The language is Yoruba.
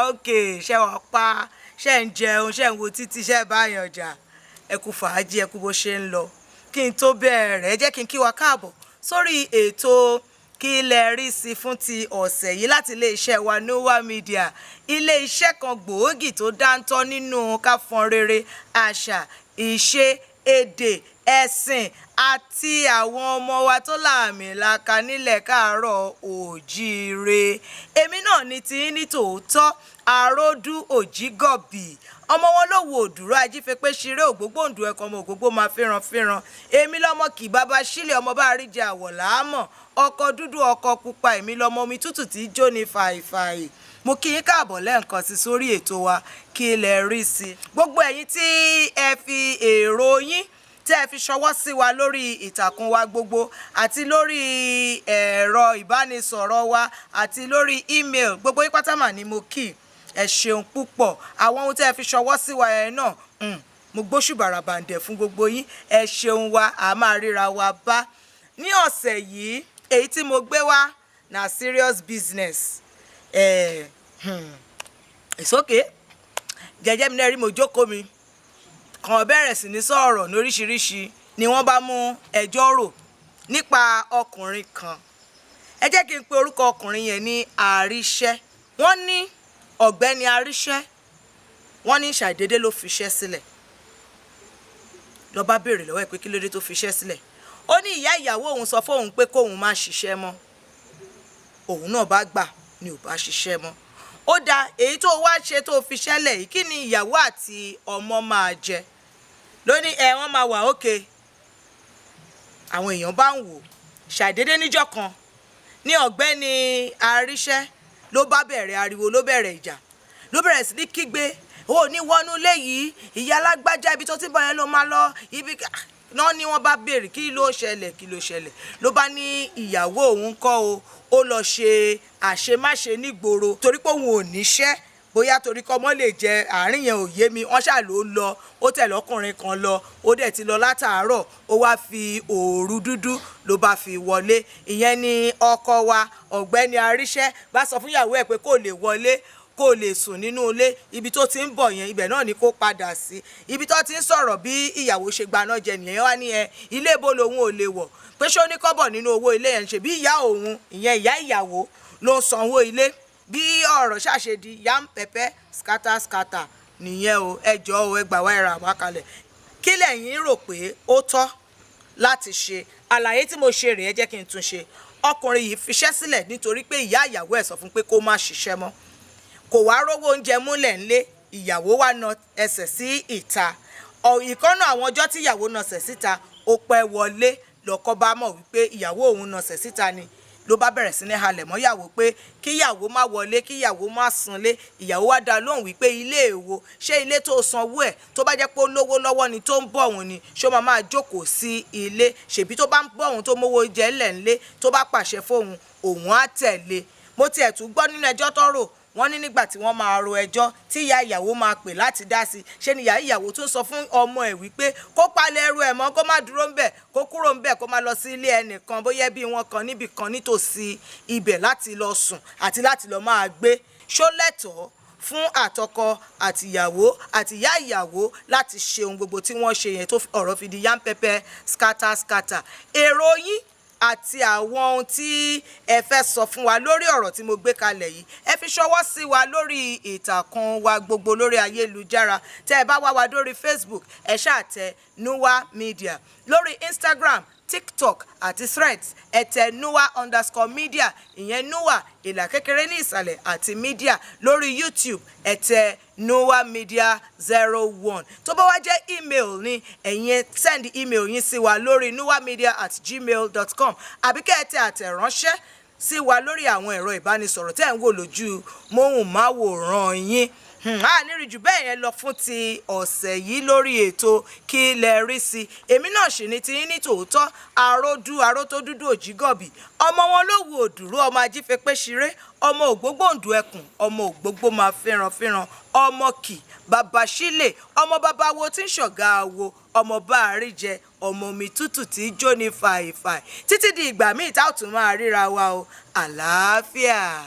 Òkè ṣe wà pa, ṣe ń jẹun, ṣe ń wo títí, ṣe bá yàn jà, ẹ kú fàájì, ẹ kú bó ṣe ń lọ. Kí n tó bẹ̀rẹ̀, ẹ jẹ́ kí n kí wa káàbọ̀ sórí ètò Kí Lẹ Rí Sí fún ti ọ̀sẹ̀ yìí láti iléeṣẹ́ wa Noah Media, ilé-iṣẹ́ kan gbòógì tó dáńtọ́ nínú káfọn rere àṣà, ìṣe, èdè, ẹ̀sìn àti àwọn ọmọ wa tó láàmìlaka nílẹ̀ káàárọ̀ òjíire. Èmi náà ní tí ní tòótọ́, Àròdú Òjìgọ̀bì, ọmọ wọn ló wo òdùrọ̀ ajífẹ́pẹ́ ṣeré ògbógbòǹdù ẹ̀kọ́, ọmọ ògbógbó máa fẹ́ràn fẹ́ràn. Èmi lọ́mọ kì bàbá sílẹ̀, ọmọ bá rí jẹ àwọ̀ láàmọ̀, ọkọ̀ dúdú, ọkọ̀ pupa. Èmi lọ́mọ omi tútù tí jó ní fàìfàì. Mo kí yín káàbọ̀ lẹ́ẹ̀kan sí sórí ètò wa Kí Lẹ Rí Sí. Gbogbo ẹ̀yin tí ẹ fi èrò yín tẹ́ ẹ fi ṣọwọ́ sí wa lórí ìtàkùn wa gbogbo àti lórí ẹ̀rọ ìbánisọ̀rọ̀ wa àti lórí email, gbogbo yín pátá mà ní mo kí. Ẹ ṣeun púpọ̀. Àwọn ohun tẹ́ ẹ fi ṣọwọ́ sí wa yẹn náà, mo gbóṣùbàrà bàǹdẹ̀ fún gbogbo yín. Ẹ ṣeun wa, a máa ríra wa bá ní ọ̀sẹ̀ yìí. Èyí tí mo gbé wá na serious business. It's okay. Jẹ́jẹ́ mi náà rí, mo jókòó mi kàn bẹ̀rẹ̀ sí ní sọ̀rọ̀ lóríṣiríṣi ni wọ́n bá mú ẹjọ́ rò nípa ọkùnrin kan. Ẹ jẹ́ kí n pe orúkọ ọkùnrin yẹn ní Àríṣẹ́. Wọ́n ní ọ̀gbẹ́ni Àríṣẹ́, wọ́n ní ṣàìdédé ló fiṣẹ́ sílẹ̀. Ló bá béèrè lọ́wọ́ ẹ̀ pé kí ló dé tó fiṣẹ́ sílẹ̀. Ó ní ìyá ìyàwó òun sọ fóun pé kóun má ṣiṣẹ́ mọ́. Òun náà bá gbà ni ò bá ṣiṣẹ́ mọ́. Ó da, èyí tó wá ṣe tó fiṣẹ́ lẹ̀ yìí, kí ni ìyàwó àti ọmọ máa jẹ? Lóní ẹ wọ́n máa wà ókè. Àwọn èèyàn bá ń wò. Ṣàìdédé níjọ́ kan ní ọ̀gbẹ́ni Àríṣẹ́ ló bá bẹ̀rẹ̀ ariwo, ló bẹ̀rẹ̀ ìjà, ló bẹ̀rẹ̀ sí ní kígbe, ó ní wọnú ilé yìí, ìyá alágbájá, ibi tó ti bọ̀ yẹn ló máa lọ. Ibi náà ni wọ́n bá béèrè, kí ló ṣẹlẹ̀, kí ló ṣẹlẹ̀? Ló bá ní ìyàwó òun kọ́ o, ó lọ ṣe àṣemáṣe nígboro torí pé òun ò níṣẹ́, bóyá torí kọ́ mọ́ lè jẹ. Àárín yẹn ò yé mi. Wọ́n ṣáà ló lọ, ó tẹ̀lé ọkùnrin kan lọ, ó dẹ̀ ti lọ látàárọ̀, ó wá fi òru dúdú ló bá fi wọlé. Ìyẹn ni ọkọ wa ọ̀gbẹ́ni Àríṣẹ́ bá sọ fún ìyàwó ẹ̀ pé kò lè wọlé, kó lè sùn nínú ilé. Ibi tó ti ń bọ̀ yẹn, ibẹ̀ náà ni kó padà sí. Ibi tó ti ń sọ̀rọ̀, bí ìyàwó ṣe gbaná jẹ nìyẹn. Wá ní ẹ ilé ibo lòun ò lè wọ̀, pé ṣó ní kọ́bọ̀ nínú owó ilé yẹn? Ṣe bí ìyá òun, ìyẹn ìyá ìyàwó, ló ń sanwó ilé. Bí ọ̀rọ̀ ṣàṣe di yam pẹpẹ scatter scatter nìyẹn o. Ẹ jọ̀ọ́ o, ẹ gbà wá, ẹ̀rọ àwa kalẹ̀. Kí lẹ̀yin rò pé ó tọ́ láti ṣe? Àlàyé tí mo ṣe rèé, ẹ jẹ́ kí n tún ṣe. Ọkùnrin yìí fiṣẹ́ sílẹ̀ nítorí pé ìyá ìyàwó ẹ̀ sọ fún pé kó má ṣiṣẹ́ mọ́. Kò wá rówó oúnjẹ múlẹ̀ ńlé, ìyàwó wa na ẹsẹ̀ sí ìta. Ìkọ́nà àwọn ọjọ́ tí ìyàwó na ẹsẹ̀ síta, ó pẹ́ wọlé. Lọ́kọ bá mọ̀ wípé ìyàwó òun na ẹsẹ̀ síta ni, ló bá bẹ̀rẹ̀ sí ní halẹ̀ mọ́ ìyàwó pé kíyàwó má wọlé, kíyàwó má sunlé. Ìyàwó wá dá lóhùn wípé ilé èwo? Ṣé ilé tó sanwó ẹ̀, tó bá jẹ́ pé ó lówó lọ́wọ́ ni, tó ń bọ̀ òun ni, ṣó máa máa jókòó sí ilé? Ṣèbí tó bá ń bọ̀ òun, tó mówó jẹ ńlẹ̀ ńlé, tó bá pàṣẹ fóun, òun á tẹ̀lé. Mo tiẹ̀ tún gbọ́ nínú ẹjọ́ tó rò, wọ́n ní nígbà tí wọ́n máa ro ẹjọ́, tí ìyá ìyàwó máa pè láti dá sí, ṣé ni ìyá ìyàwó tún sọ fún ọmọ ẹ̀ wípé kó palẹ̀ ẹrù ẹ̀ mọ́, kó má dúró ńbẹ̀, kó kúrò ńbẹ̀, kó má lọ sí ilé ẹnìkan, bóyá bí wọn kan níbì kan nítòsí ibẹ̀, láti lọ sùn àti láti lọ máa gbé. Ṣó lẹ́tọ̀ọ́ fún àtọkọ àtìyàwó àtìyá ìyàwó láti ṣe ohun gbogbo tí wọ́n ṣe yẹn, tó ọ̀rọ̀ fi di yam pẹpẹ scatter scatter? Èrò yín àti àwọn ohun tí ẹ fẹ́ sọ fún wa lórí ọ̀rọ̀ tí mo gbé kalẹ̀ yìí, ẹ fi ṣọwọ́ sí wa lórí ìtàkùn wa gbogbo lórí ayélujára. Tẹ́ ẹ bá wá wa lórí Facebook, ẹ ṣáà tẹ Noah Media. Lórí Instagram, TikTok àti Threads, ẹ tẹ Noah_media, ìyẹn Noah ìlà kékeré ní ìsàlẹ̀ àti media. Lórí YouTube, ẹ tẹ Noah Media 01. Tó bá wá jẹ́ email ni, ẹ̀yin send email yín sí wa lórí noahmedia@gmail.com, àbí kẹ́ ẹ tẹ àtẹ̀ránṣẹ́ sí wa lórí àwọn ẹ̀rọ ìbánisọ̀rọ̀ tẹ́ ẹ̀ ń wò lójú móhùnmáwòrán yín. A ní rí jù bẹ́ẹ̀ yẹn lọ fún ti ọ̀sẹ̀ yìí lórí ètò Kí Lẹ Rí Sí. Èmi náà sì ní ti yín ní tòótọ́, Àròdú àrò tó dúdú Òjìgọ̀bì, ọmọ wọn ló wù òdùrú, ọmọ ajífẹ́pẹ́ ṣeré, ọmọ ògbógbòǹdù ẹkùn, ọmọ ògbógbó máa fẹ́ràn fẹ́ràn, ọmọ kì bàbá sílẹ̀, ọmọ bàbá wo tí ń ṣọ̀gá wo, ọmọ bá a rí jẹ, ọmọ mi tútù tí jó ní fàìfàì. Títí di ìgbà míì tá ò tún máa ríra wa o, àlàáfíà.